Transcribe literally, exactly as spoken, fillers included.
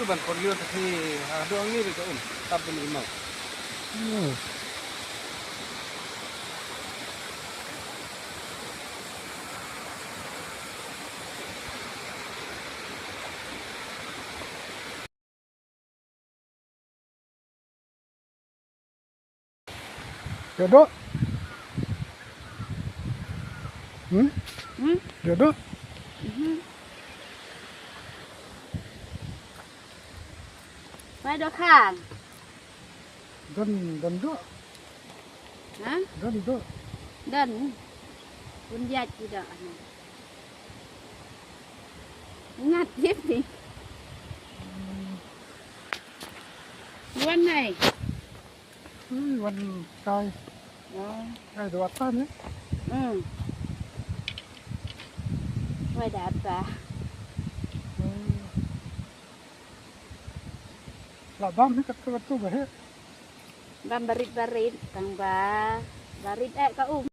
Ban por liu ta phi, ha, dong ni ri ka um, tap ban ri mau. Hmm. Ïa doh. Hmm? Hmm? Ïa doh. Mhm. Mai doh khang. Don, don doh. Ha? Don doh. Don. Bun ïaid ki doh. Ngat jip ni. Wan nai. Ui, wan kai. Oh. Kai dua tan ya. Hmm. Wai da apa? Hmm. La bam ni kat kat tu bah. Bam barit barit tang ba. Barit eh ka um.